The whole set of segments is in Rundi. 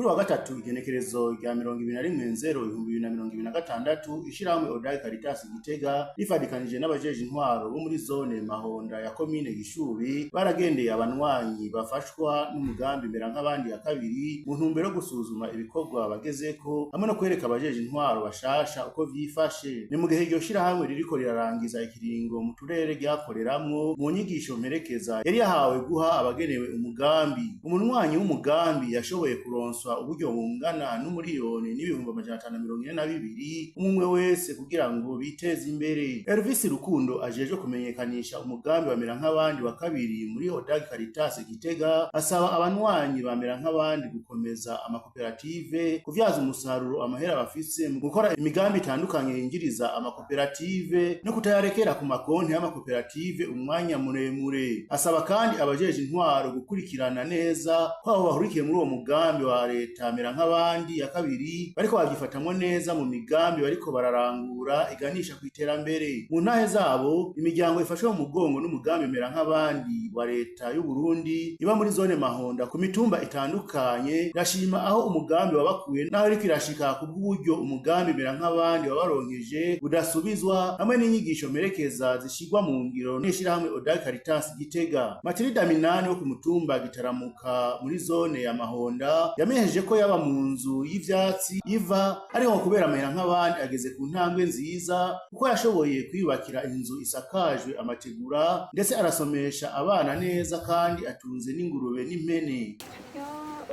Kuri wa gatatu, igenekerezo rya 21.0.2026, ishirahamwe Odai Caritas Gitega rifadikanije n'abajeje intwaro bo muri zone Mahonda ya komine Gishubi baragendeye abanywanyi bafashwa n'umugambi Mera nk'abandi ya kabiri, mu ntumbero yo gusuzuma ibikorwa bagezeko hamwe no kwereka abajeje intwaro bashasha uko vyifashe. Ni mu gihe iryo shirahamwe ririko rirarangiza ikiringo mu turere ryakoreramwo mu nyigisho mperekeza yari yahawe guha abagenewe umugambi. Umunywanyi w'umugambi yashoboye kuronswa uburyo bungana n'1.542.000 umwe wese kugira ngo biteze imbere. Elvis Rukundo ajejwe kumenyekanisha umugambi wa Mera nk'abandi wa kabiri muri Odag Caritas Gitega asaba abanywanyi ba Mera nk'abandi gukomeza amakoperative, kuvyaza umusaruro amahera bafise mu gukora imigambi itandukanye yinjiriza amakoperative no kutayarekera ku makonti y'amakoperative umwanya muremure. Asaba kandi abajeje intwaro gukurikirana neza ko abo bahurikiye muri uwo mugambi wa leta Mera nk'abandi ya kabiri bariko babyifatamwo neza mu migambi bariko bararangura iganisha ku iterambere. Mu ntahe zabo, imiryango ifashwe mu mugongo n'umugambi Mera nk'abandi wa leta y'u Burundi iba muri zone Mahonda ku mitumba itandukanye irashima aho umugambi wabakuye naho iriko irashika kubw'uburyo umugambi Mera nk'abandi wabaronkeje budasubizwa, hamwe n'inyigisho mperekeza zishigwa mu ngiro n'ishirahamwe Oda Caritas Gitega. Matilda Minani wo ku mutumba Gitaramuka muri zone ya Mahonda yamenyesheje ko yaba mu nzu y'ivyatsi iva, ariko kubera Mera nk'abandi ageze ku ntambwe nziza, kuko yashoboye kwiyubakira inzu isakajwe amategura, ndetse arasomesha abana neza, kandi atunze n'ingurube n'impene.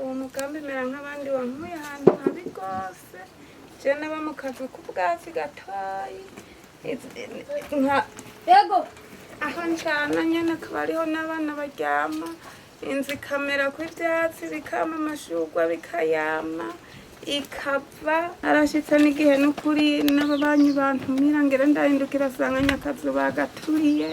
Uwo mugambi Mera nk'abandi wankuye ahantu habi rwose. Je naba mu kazu k'ubwatsi gatoyi. Yego. Aho ncana nyene akaba ariho n'abana baryama, inzu ikamera ivyatsi, bikama amashurwe bikayama ikava. Arashitse n'igihe n'ukuri n'ababanyi bantumira ngere ndahindukira asanga nyakazu bagaturiye,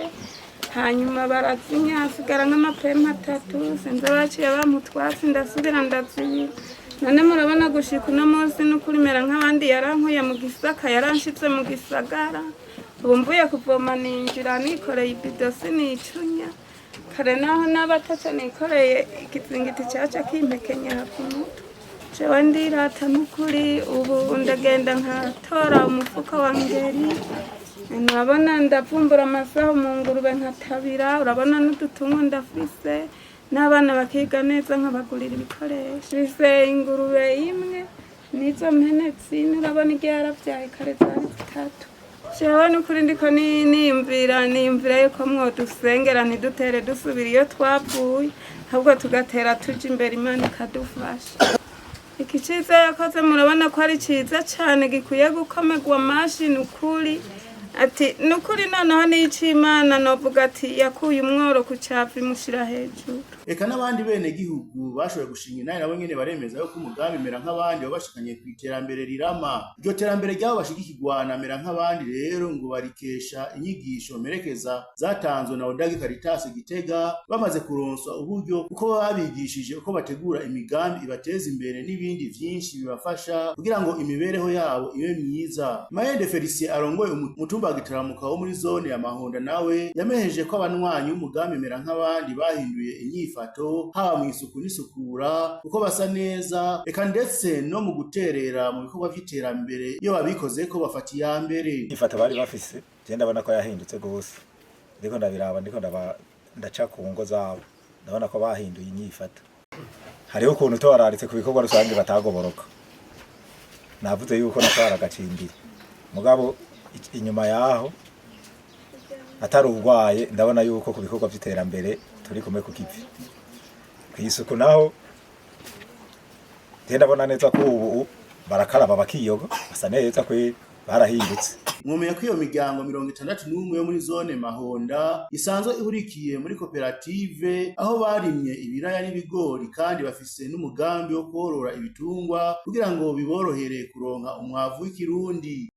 hanyuma barazinya, hasigara nk'amapempe atatu. Sinzi baciye bampa utwatsi, ndasubira ndazibira. None murabona gushika uno munsi n'ukuri Mera nk'abandi yarankuye mu gisaka, yaranshitse mu gisagara. Ubu mvuye kuvoma ninjira nikoreye ibido, sinicunya. Kare naho n'abataca nikoreye ikizingiti caca kimpekenya ku mutwe. Jewe ndirata n'ukuri, ubu ndagenda nkatora umufuko wa ngeri, nurabona ndavumbura amasaho mu ngurube nkatabira, urabona n'udutungo ndafise, n'abana bakiga neza, nkabagurira ibikoresho. Mfise ingurube imwe n'izo mpene zine, urabona iryo yaravyaye, kare zari zitatu. Jewe n'ukuri ndiko niyumvira yuko mwodusengera ntidutere dusubira iyo twavuye, ahubwo tugatera tuja imbere, Imana ikadufasha. Iki ciza yakoze murabona ko ari ciza cane, gikwiye gukomerwa amashi. Nukuri ati nukuri noneho n'icimana novuga ati yakuye umworo ku cavu imushira hejuru. Eka n'abandi bene gihugu bashoboye gushinga inani nabo nyene baremeza yuko umugambi Mera nk'abandi wabashikanye ku iterambere rirama. Iryo terambere ryabo bashigikirwa na Mera nk'abandi rero ngo barikesha inyigisho mperekeza zatanzwe na Odagi Caritas Gitega bamaze kuronswa uburyo, kuko babigishije uko bategura imigambi ibateza imbere n'ibindi vyinshi bibafasha kugira ngo imibereho yabo ibe myiza. Mayende Felicien arongoye umutumba wa Gitaramuka wo muri zone ya Mahonda nawe yamenyesheje ko abanywanyi b'umugambi Mera nk'abandi bahinduye inyifato, haba mu isuku n'isukura kuko basa neza, eka ndetse no mu guterera mu bikorwa vy'iterambere iyo babikoze ko bafata iya mbere. Ifata bari bafise, je ndabona ko yahindutse gose. Ndiko ndabiraba, ndiko ndaba ndaca ku ngo zabo, ndabona ko bahinduye inyifato. Hariho ukuntu tubararitse ku bikorwa rusange batagoboroka. Navuze yuko natwara agacimbiri, mugabo inyuma yaho atari urwaye, ndabona yuko ku bikorwa vy'iterambere turi kumwe ku kivi. Kw'isuku naho je ndabona neza ko ubu barakaraba bakiyoga, basa neza kweri, barahindutse. Mwomenya ko iyo miryango 61 yo muri zone Mahonda isanzwe ihurikiye muri koperative, aho barimye ibiraya n'ibigori, kandi bafise n'umugambi wo korora ibitungwa kugira ngo biborohere kuronka umwavu w'ikirundi.